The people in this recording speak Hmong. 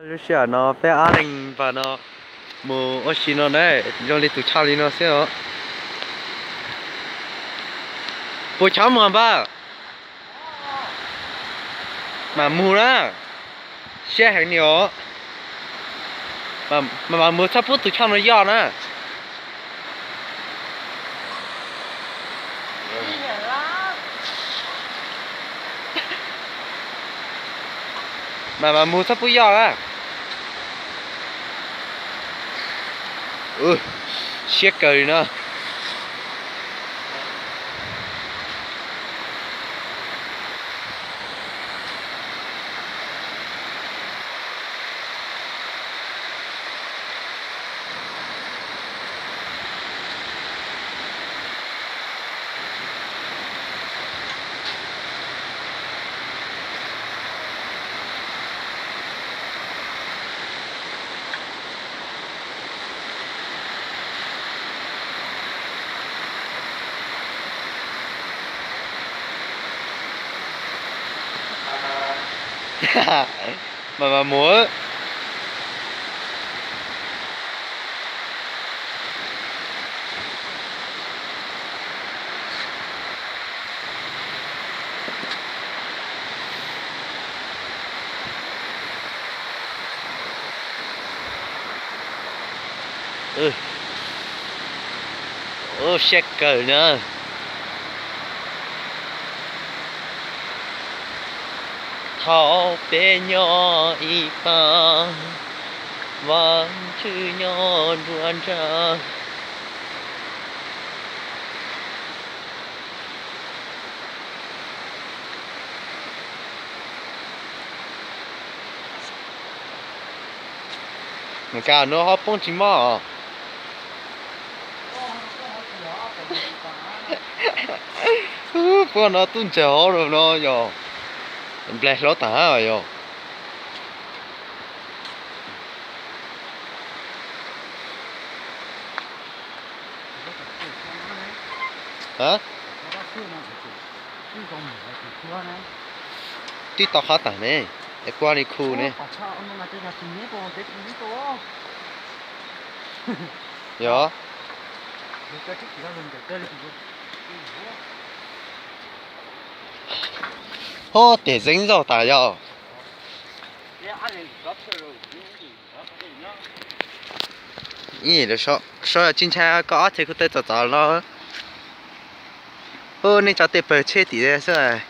Lub sij hawm no peb ob leeg npawg no mus ua si no na, zoo li tus choj li no xwb os. Puas chov mus npawg? Mam mus na, siab heev ni os. Mas mam mus txhob pub tus choj no yoj na. Mas mam mus txhob pub yoj na. Siab kawg li no. Mas mas mus. Siab kawg na. Thaum peb nyob ib pab, Vaj Tswv nyob nruab nrab. Mus kag no ho poob tsis mob os. Puag no tub ntsaws hauv no yog nplaig hlob tag yog. Twb tau qhov tag ne, es kuv li khu ne. Yog. Ho tes zeeb zaug tas yog. Ib yam li so, so tsis ntshai koj ob txhais ko taw txom txom los. Hu nej tso tej pawg tsheb tim xwb.